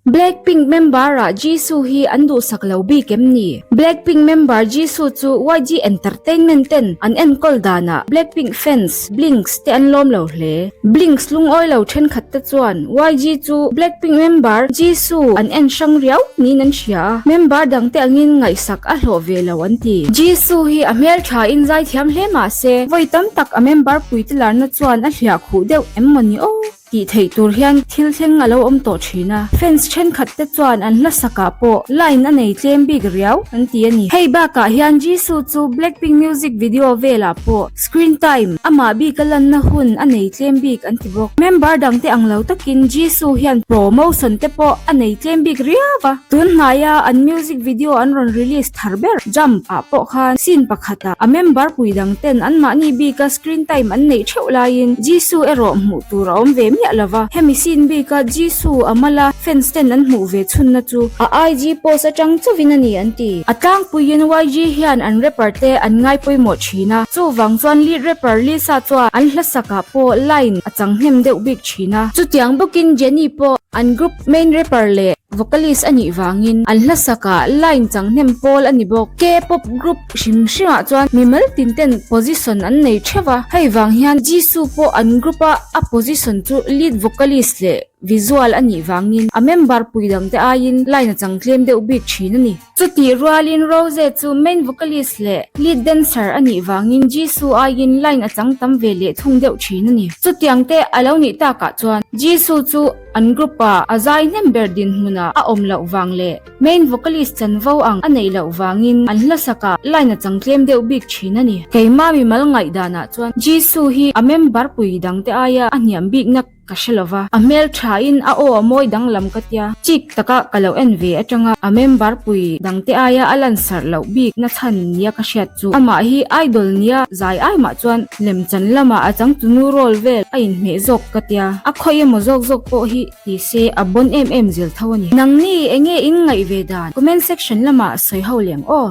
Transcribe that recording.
Blackpink member-ah Jisoo hi an duhsak lo bik em ni? Blackpink member Jisoo chu YG Entertainment ten an enkawl danah Blackpink fans, Blinks, te an lawm lo hle. Blinks lungawi lo thenkhat te chuan YG chu Blackpink member Jisoo an en hrang riau niin an hria a, member dangte angin ngaihsak a hlawh ve lo an ti. Jisoo hi a hmelthain zaithiam hle mah se, vawi tam tak a member puite larna chuan a hliah khuh deuh em mawni aw? Tih theih tur hian thil thleng a lo awm tawh thin a, fans thenkhat te chuan an hla sakah pawh line a nei tlem bik riau an ti a ni. Hei bakah hian Jisoo chu Blackpink music video velah pawh screen time amah bik a lanna hun a nei tlem bik an ti bawk. Member dangte ang lo takin Jisoo hian promotion te pawh a nei tlem bik riau a, tun hnaia an music video an rawn release thar ber Jump ah pawh khan scene pakhatah a member pui dang ten anmahni bika screen time an neih theuh laiin Jisoo erawh hmuh tur a awm ve miah lova, hemi scene bika Jisoo a mala fans ten an hmuh ve chhunna chu a IG post atang chauhin a ni an ti. A tlangpuiin YG hian an rapper te an ngai pawimawh thin a, chuvang chuan lead rapper Lisa chuan an hla sakah pawh line a chang hnem deuh bik thin a, chutiang bawkin Jennie pawh an group main rapper leh vocalist a nih vangin an hla sakah line chang hnem pawl a ni bawk. K-pop group hrim hrimah chuan mimal tin ten position an nei theuh a, hei vang hian Jisoo pawh an group a a position chu lead vocalist leh visual a nih vangin a member pui dangte aiin line a chang tlem deuh bik thin a ni. Chutih rualin Rose chu main vocalist leh lead dancer a nih vangin Jisoo aiin line a chang tam ve leh thung deuh thin a ni. Chutiang te a lo nih takah chuan Jisoo chu an group ah a zai hnem ber dinhmunah a awm loh vang leh main vocalist chanvo ang a neih loh vangin an hla sakah line a chang tlem deuh bik thin a ni. Keimah mimal ngaihdanah chuan Jisoo hi a member pui dangte aia a hniam bikna Ka hre lo va, a hmel thain a aw a mawi danglam ka tia, chik taka ka lo en ve atanga a member pui dangte aia a lansarh loh bik na chhan nia ka hriat chu amah hi idol nia zai ai mah chuan lemchan lamah a changtunu role vel a inhmeh zawk ka tia, a khawi emaw zawk zawk pawh hi ti se a bon em em zel tho a ni. Nangni enge in ngaih ve dan comment section lamah sawi ho leng aw.